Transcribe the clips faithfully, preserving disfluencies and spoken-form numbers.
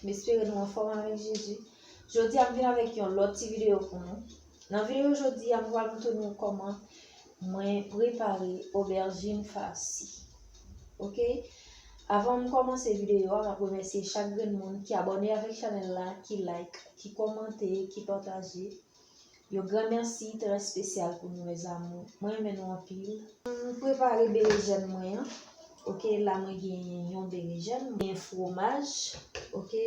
M espere nou anfòm avèk Jezi. Jodi a m vin avèk yon lòt ti videyo pou nou. Nan videyo jodi a m pral montre nou kòman mwen prepare obèjin fasi. Oke? Avan m kòmanse videyo a, m ap remèsye chak grenn moun ki abòne avèk chanèl la, ki like, ki kòmante, ki pataje. Yon gran mèsi trè espesyal pou nou, mes amours. Mwen renmen nou anpil. M prepare berejèn mwen an. Oke, la mwen genyen yon berejèn, mwen genyen fromaj, oke,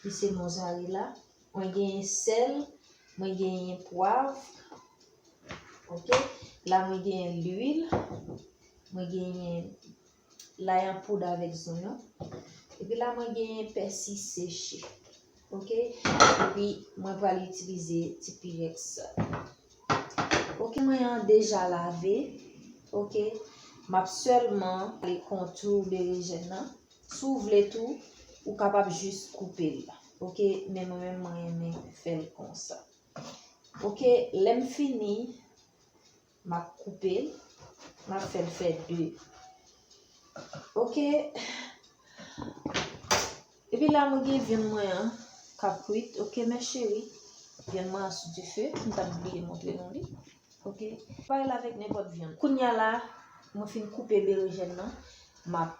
ki se mozarela. Mwen genyen sèl, mwen genyen pwav, oke. La mwen genyen lwil, mwen genyen lay an poud avèk zonyon. Epi la mwen genyen pèsi seche. Oke? Epi mwen pral itilize ti pirèks sa. Oke, mwen an deja lave. Oke? M ap sèlman ale kontou berejèn nan. Si w vle tou, ou kapab jis koupe l. Oke? Men mwen menm mwen renmen fè l konsa. Oke, lè m fini, m ap koupe l, m ap fè l fè de. Oke. Epi la, mwen gen vyann mwen an k ap kwit. Oke, mes chéris. Vyann mwen an sou dife. M t ap bliye montre nou li. Oke. Parèy la avèk nenpòt vyann. Kounye a la, mwen fin koupe berejèn nan. M ap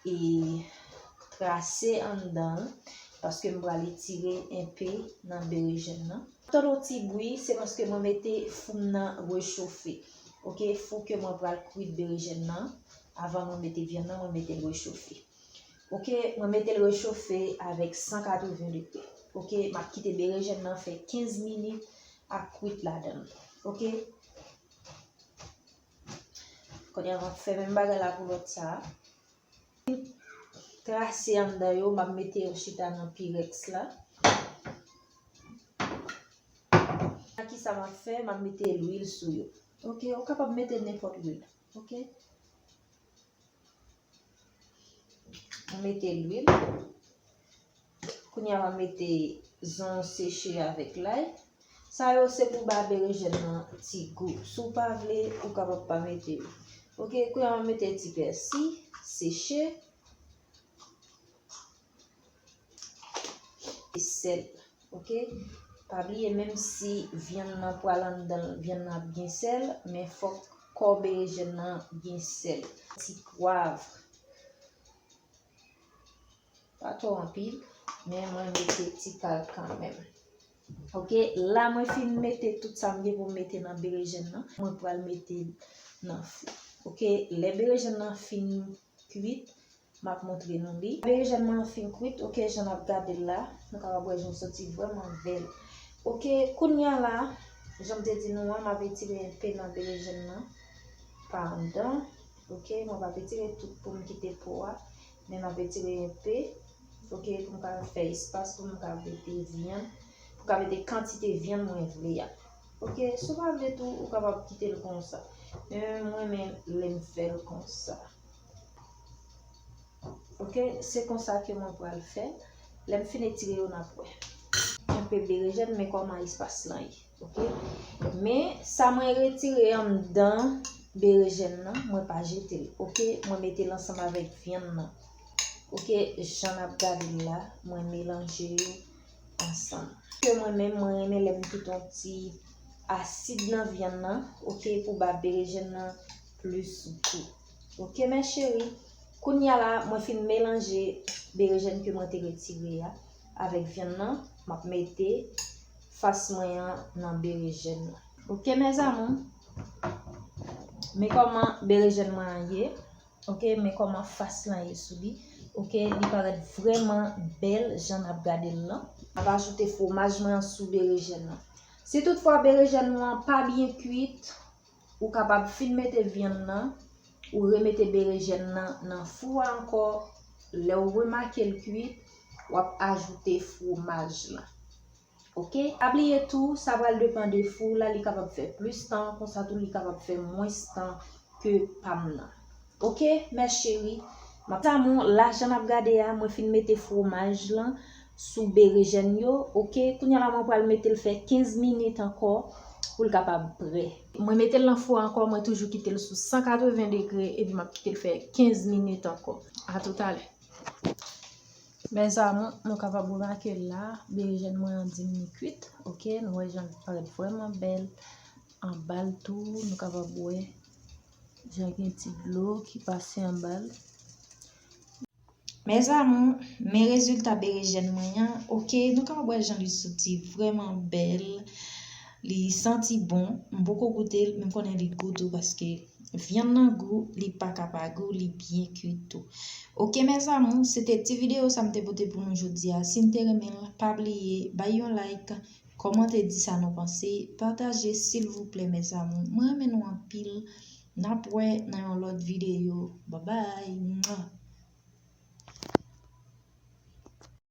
e trase anndan l, paske m pral etire enpe nan berejèn nan. Tande yon ti bri, se paske mwen mete fou m nan rechofe. Oke, fou ke mwen pral kwit berejèn nan, avan mwen mete vyann nan, mwen mete l rechofe. Oke, mwen mete l rechofe avèk san katreven degre. Oke, m ap kite berejèn nan fè kenz minit ap kwit ladan l. Oke? Kounye a, m ap fè menm bagay la pou lòt sa a. Trase anndan yo, m ap mete yo chita nan pirèks la. A ki sa m ap fè? M ap mete lwil sou yo. Oke, ou kapab mete nenpòt lwil. Oke? M mete lwil. Kounye a, m ap mete zonyon seche avèk lay. Sa yo se pou ba berejèn nan ti gou. Si w pa vle, ou kapab pa mete yo. Oke, kounye a, m ap mete ti pèsi seche. E sèl. Oke? Pa bliye, menm si vyann nan pral anndan l, vyann nan ap gen sèl, men fòk kò berejèn nan gen sèl. Ti pwav. Pa twò anpil, men mwen mete ti kal kanmenm. Oke, la mwen fin mete tout sa m gen pou m mete nan berejèn nan, mwen pral mete l nan fou. Oke, lè berejèn nan fin kwit, m ap montre nou li. Berejèn mwen an fin kwit, oke, jan n ap gade l la, nou kapab wè jan l soti vrèman bèl. Oke, kounye a la, jan m te di nou an, m ap etire enpe nan berejèn nan pa anndan. Oke, mwen p ap etire tout pou m kite po a, men m ap etire enpe, oke, pou m ka fè espas pou m ka mete vyann, pou m ka mete kantite vyann mwen vle a. Oke, si w pa vle tou, ou kapab kite l konsa. Men mwen renmen lè m fè l konsa. Oke, se konsa ke mwen pral fè. Lè m fin etire yo, n ap wè. Enpe berejèn, men kòman espas lan ye. Oke? Men, sa mwen retire anndan berejèn nan, mwen pa jete l. Oke? Mwen mete l ansanm avèk vyann nan. Oke? Jan n ap gade l la, mwen melanje yo ansanm. Ke mwen menm, mwen renmen lè m kite yon ti asid nan vyann nan, oke, pou ba berejèn nan plis gou. Oke, mes chéris. Kounye a la, mwen fin melanje berejèn ke mwen te retire a avèk vyann nan. M ap mete fas mwen an nan berejèn nan. Oke, mes amours. Men kòman berejèn mwen an ye. Oke, men kòman fas lan ye sou li. Oke, li parèt vrèman bèl jan n ap gade l lan. M ap ajoute fwomaj mwen an sou berejèn nan. Si toutfwa berejèn ou an pa byen kwit, ou kapab fin mete vyann nan, ou remete berejèn nan nan fou a ankò. Lè w remake l kwit, w ap ajoute fwomaj lan. Oke? Pa bliye tou, sa pral depann de fou w la, li kapab fè plis tan, konsa tou li kapab fè mwens tan ke pa m nan. Oke, mes chéris? M ap tamou, la jan n ap gade a, mwen fin mete fwomaj lan sou berejèn yo. Oke, kounye a la mwen pral mete l fè kenz minit ankò pou l kapab prè. Mwen mete l nan fou a ankò, mwen toujou kite l sou san katreven degre, epi m ap kite l fè kenz minit ankò. A toutalè. Mes amours, nou kapab remake la, berejèn mwen an di m li kwit, oke, nou wè jan l parèt vrèman bèl anba l tou, nou kapab wè jan gen ti dlo ki pase anba l. Mes amours, men rezilta berejèn mwen an, oke, nou kapab wè jan li soti vrèman bèl, li santi bon, m poko goute l, men m konnen li gou tou paske vyann nan gou, li pa ka pa gou, li byen kwit tou. Oke mes amours, se te ti videyo sa m te pote pou nou jodi a. Si n te renmen l, pa bliye bay yon like, kòmante, di sa nou panse, pataje silvouplè mes amours. Mwen renmen nou anpil. N ap wè nan yon lòt videyo. Babay.